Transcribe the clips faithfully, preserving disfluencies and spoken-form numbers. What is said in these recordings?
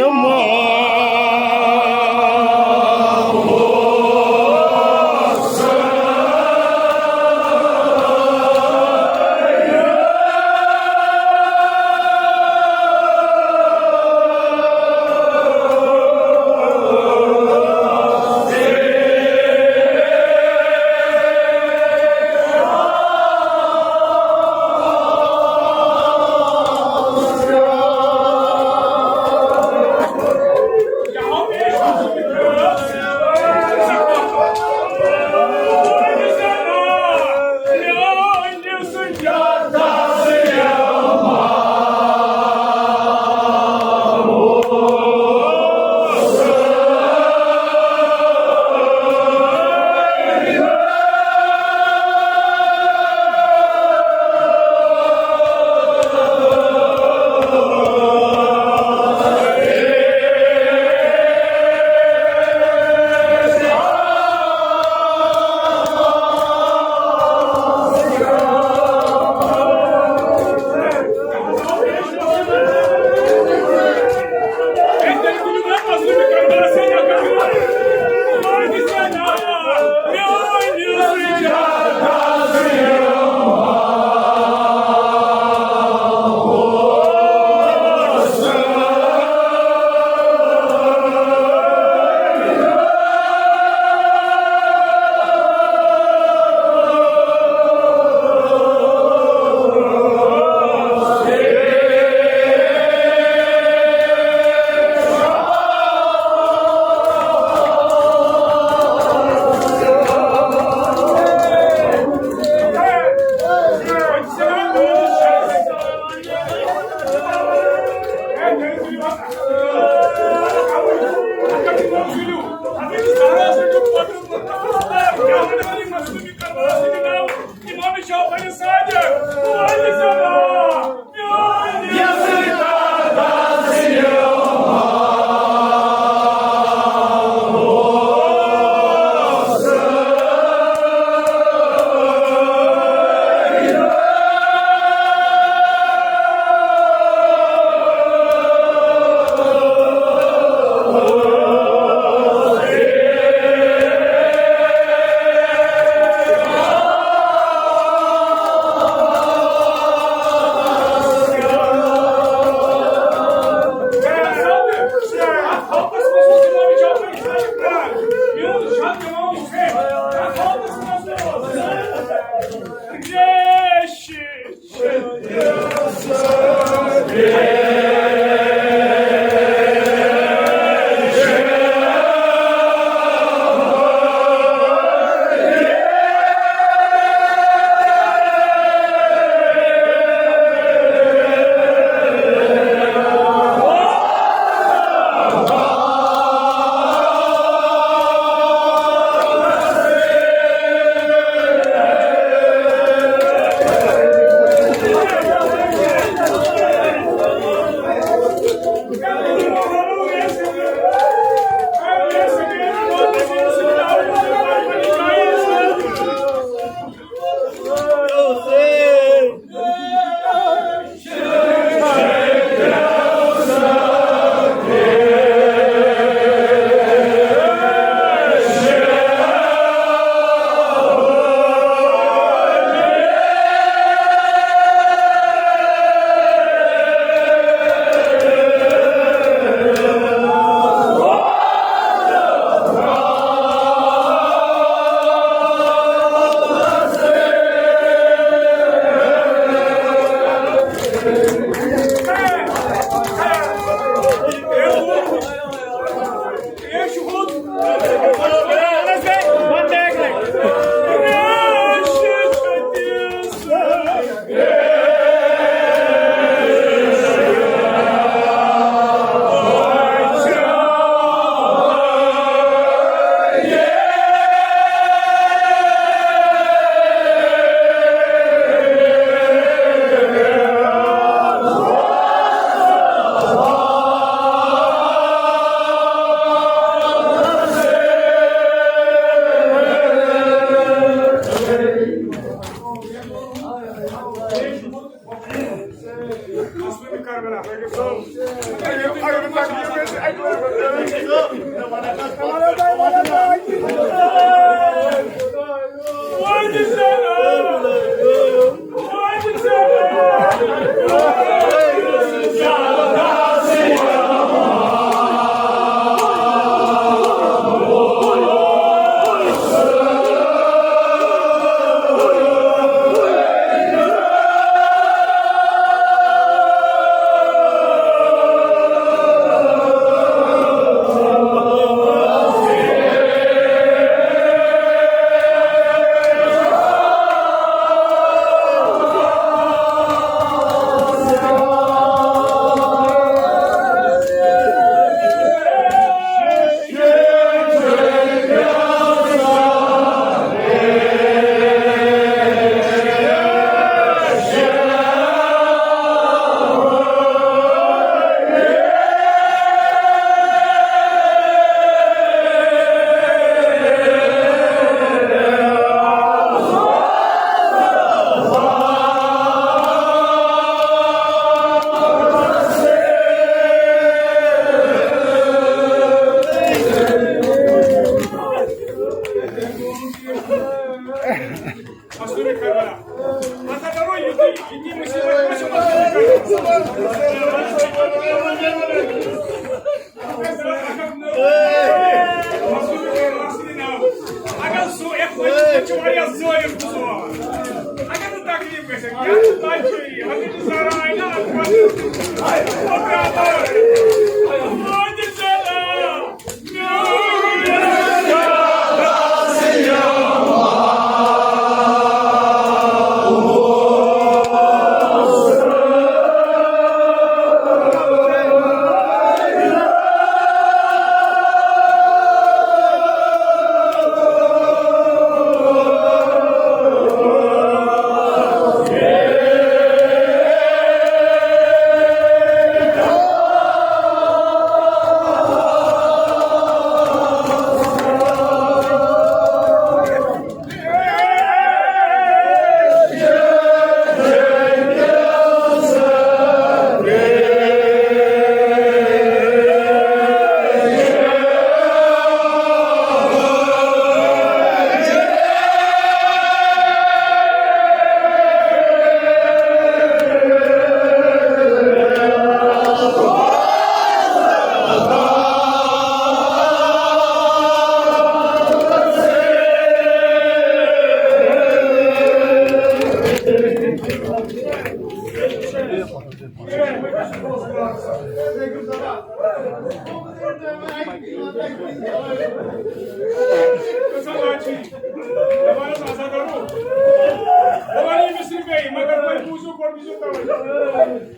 امام جعفر صادق، والسلام۔ کربلا۔ اگر سُہ یَتھ ؤنِتھ چھُ واریاہ ظٲلِم بُزوان۔ اگر نہٕ تکلیٖف گژھِ، یَتھ چھُ تَتہِ چھُ یہِ۔ حضرت زہرا آیہِ نا اَتھ منٛز۔ او برادر، او جِسَلا، میون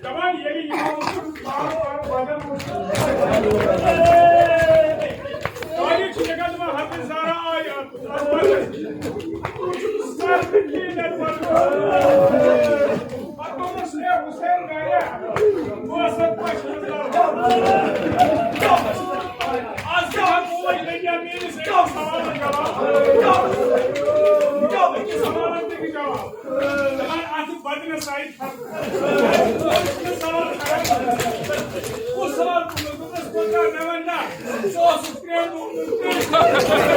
دپان ییٚلہِ یِمو وُچھ، بار بار وجن وُچھ۔ تاریخ چھِ لیکھان، دپان حضرت زہرا آیہِ اَتھ، اَتھ وجن۔ وُچھ، سر، کِہیٖنۍ نہٕ پَتہٕ۔ پَتہٕ دوٚپمَس، "اے حسین گریا، بہٕ ٲسَتھ پَشہِ منٛز لَڑان۔ آز کیٛاہ ہا گوٚو وۄنۍ دُنیا میٛٲنِس أکِس سوالَس جواب؟ أکِس سوالَس دِ جواب۔" دَپان، اَتھ بدنہٕ سۭتۍ کُس سوال کران؟ کُس سوال کوٚرمُت؟ دوٚپمَس، کوٚت کر؟ مےٚ وَن نا۔ سُہ اوس ترٛےٚ نومبر۔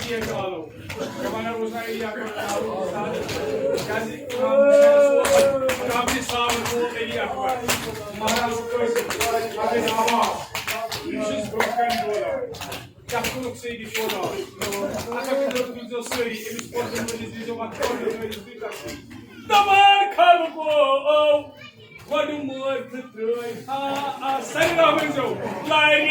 کینٛہہ چھُ آلو۔ مگر اوس نہٕ علی اکبر آلو استاد۔ کیٛازِ؟ کافی صاحب اوس علی اکبر۔ مہراز اوس کٲنٛسہِ۔ مگر آواز۔ یہِ چھُس برٛونٛہہ کَنہِ بولان۔ کیٛاہ کوٚرُکھ ژےٚ یہِ شودا؟ اَتھ ہا کٔرِو تُہۍ سٲری۔ أمِس پوٚتُس مٲلِس دیٖزیو اَتھ پوٚتُس مٲلِس دیٖزیو اَتھ۔ دَپان خلقو، گۄڈٕ مٲرۍ تہٕ ترٛٲے ہا آ، سٲری راہ ؤنۍزیو۔ لارِ۔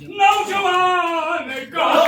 نوجوان کم۔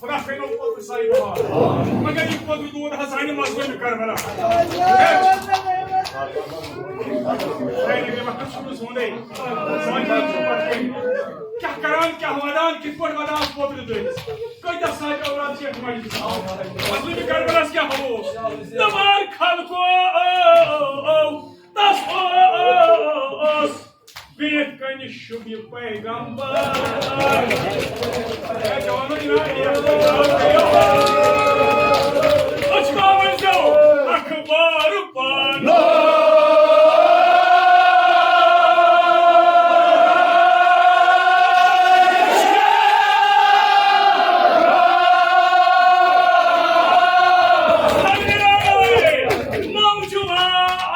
خۄدا کٔرِو پوٚتُس سایہِ بہار۔ مگر یہِ پوٚتُس دود حظ سانہِ مظلوٗمہِ کربلا۔ سانہِ مےٚ وقت چھُنہٕ سونٕے۔ سانہِ منٛز چھُ پتہٕ کیٛاہ کران، کیٛاہ ودان، کِتھ پٲٹھۍ ودان پوٚتُس دٲدِس۔ کۭتیٛاہ سانہِ اولاد چھِ یَتھ مجلِسَس منٛز۔ مظلوٗمہِ کربلاہَس کیٛاہ اوس؟ دَپان خلقو، تَس اوس۔ بیٚیہِ کَنہِ شوٗبہِ پیغمبر۔ اے جوانو، یہِ نا، یہِ نا، أچھ ما ؤنۍزیو اخبار پانہٕ۔ نوجوان۔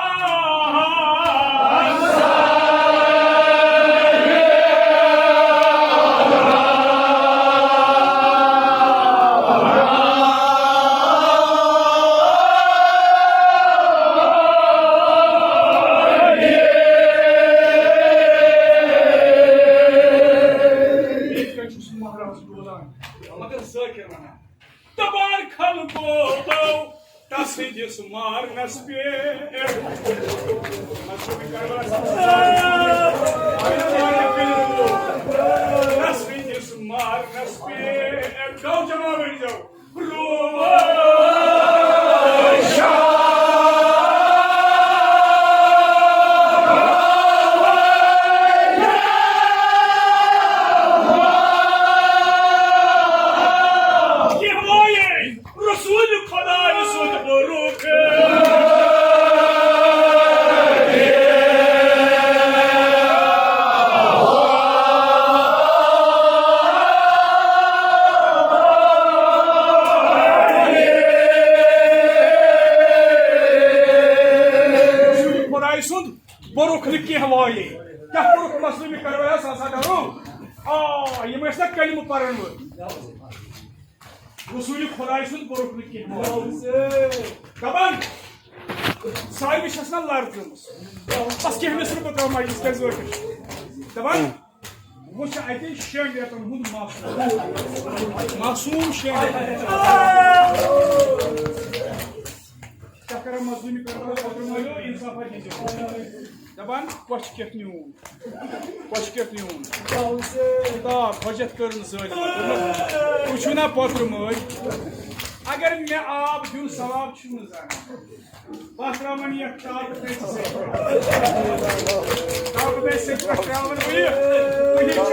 یِتھ کٔنۍ چھُ سُہ مہراز بولان، مگر ذٲکِر وَنان۔ دَپان خلقو، تسٕنٛدِس مارنس پٮ۪ٹھ۔ تسٕنٛدِس مارنس پٮ۪ٹھ۔ گاو جمع ؤنۍزیو۔ روشن۔ یہِ وایے۔ رسول خدای سُنٛد بروک۔ رسول خدای سُنٛد بروک نہٕ کینٛہہ وایے۔ کیٛاہ کوٚرُکھ مظلوٗمہِ کربلاہَس؟ ہسا کرو۔ آ، یِم ٲسۍ نہ کلمہٕ پرن وٲلۍ۔ رسول خدای سُنٛد کوٚرُکھ نہٕ کینٛہہ۔ دَپان، سارِوٕے چھَس نہ لَرٕ ترٛٲومٕژ۔ بَس کینٛہہ مےٚ سۭتۍ بہٕ ترٛاوٕ مجلس کیٛازِ ٲخٕر۔ دَپان، وۄنۍ چھُ اَتہِ شٮ۪ن رٮ۪تَن ہُنٛد معصوم۔ معصوم شٮ۪ن رٮ۪تَن۔ کیٛاہ کران مظلوٗمی کران؟ اوترٕ مٲلِو اِنصافا دیٖزیو۔ دَپان، کۄس چھِ کیٛاہ نیوٗن؟ کۄچھِ کیُتھ نیوٗن؟ کِتاب حجت کٔرٕن ظٲلمن۔ دوٚپمَس، تُہۍ چھِو نا پوترٕ مٲلۍ؟ اگر مےٚ آب دیُن ثواب چھُم نہٕ زانان۔ بہٕ ترٛاوَن یَتھ ٹاپہٕ تٔتھۍ سۭتۍ۔ ٹاپہٕ تٔتھۍ سۭتۍ پٮ۪ٹھ ترٛاوَن بہٕ یہِ۔ تُہی چھِو۔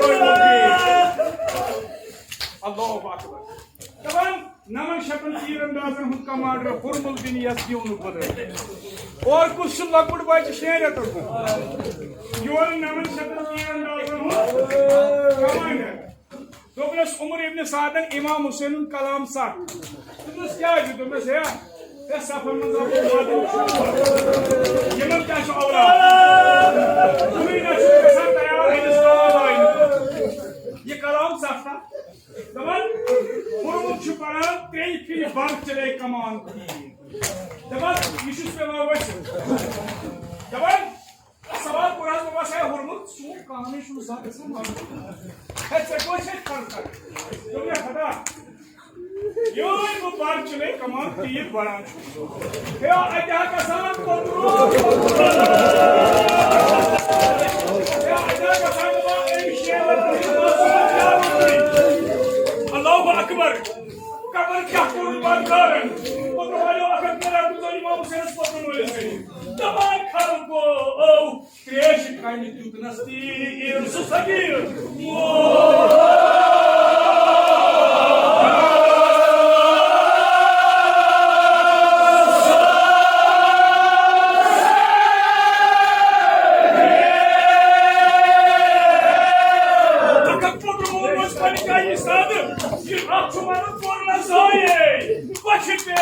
اللہ اکبر۔ دپان، نمن شتن تیر اندازن ہُنٛد کمانڈر ہرمل بن یزدی اوٚنُکھ بدل۔ اور کُس چھُ لۄکُٹ بچہِ شیٚن رٮ۪تن ہُنٛد؟ یورٕ نمن شتن تیر اندازن ہُنٛد کمانڈر۔ دوٚپنس عمر ابن سعدن امام حسین ہُنٛد کلام سکھ۔ دوٚپنس کیٛازِ؟ دوٚپنس ہے، ہے صفن منٛز آو وادن شور۔ یِمن کیٛاہ چھُ اولاد؟ کُنُے نہ چھُ گژھان تیار ہندوستان لاینہٕ۔ یہِ کلام سکھ تھا۔ دپان، ہرمز چھُ پران ترٛیٚیہِ پھِرِ بر چلے کمان تیٖر۔ دپان، یہِ چھُس پٮ۪وان ؤسِتھ۔ دپان، سوال کوٚر حظ مےٚ، بس ہے ہرمز، چون کامٕے چھُنہٕ زانٛہہ گژھان معلوم۔ ہے، ژےٚ کۄس چھے فرق؟ دوٚپ مےٚ، خدا، یِہوٚے بہٕ بر چلے کمان تیٖر بران چھُس۔ ہے، اَتہِ ہا گژھان پوٚتُر۔ ہے، اَتہِ ہا گژھان دپان، أمۍ شیرن اللہ اکبر۔ قبر کیٛاہ کوٚرُن بنٛد کارن؟ پوٚتُر والٮ۪و اکھ اکھ کران تُلو امام حسینس پوٚتُر وٲلِس ذٔریعہٕ۔ دپان خلقو، او، تریش کھنہِ دیُتنس تیٖر سُہ صغیٖر۔ اکھ اکھ پوٚتُر وول اوس پننہِ جایہِ ایستادٕ۔ یہِ اکھ چھُ ونان پوٚر نہ زایے۔ بۄچھِ پے۔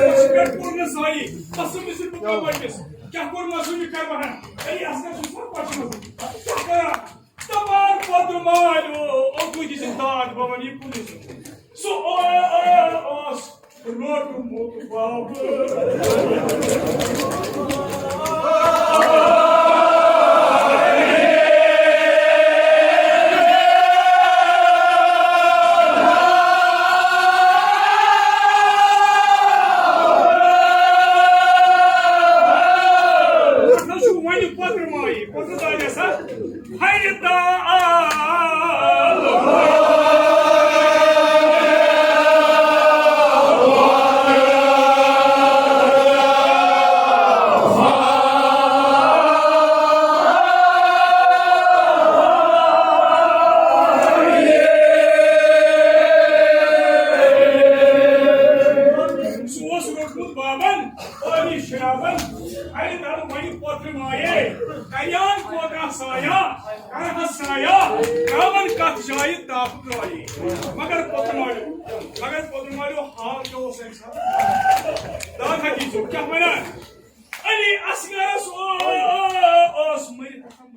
بۄچھِ پٮ۪ٹھ پوٚر نہٕ زایہِ۔ قسم ٲسِتھ بہٕ کَرٕ وۄنۍ مِس۔ کیٛاہ کوٚر مےٚ سُہ یہِ کَرٕ بہٕ ہا؟ اے، اَصغر چھُس نا پَتہٕ منٛز۔ کیٛاہ کَرٕ؟ دَپان پوٚتُر مالیو، اوٚکُے دِژٕن داد بَوَن یہِ پُلِس۔ سُہ او-، او-، اوس روٚٹمُت بَب۔ اَتھ حظ چھُ وۄنۍ پوٚتُر ماے، پوٚتُر دادِ آسان۔ ہَرِ تال۔ سُہ اوس روٚٹمُت بابن، ٲبی شرابن، اَرِ تَلہٕ وۄنۍ پوترِ مایے، کریان کوتاہ سایہ، کرہس سایہ، ترٛاوَن کتھ جایہِ تاپہٕ ترٛایہِ۔ مگر پوترِ مالیو، مگر پوترِ مالیو حال کیٛاہ اوس اَمہِ ساتہٕ؟ داد حقیٖقو کیٛاہ وَنان؟ علی اصغرس او-، اوس مٔرِتھ آسان۔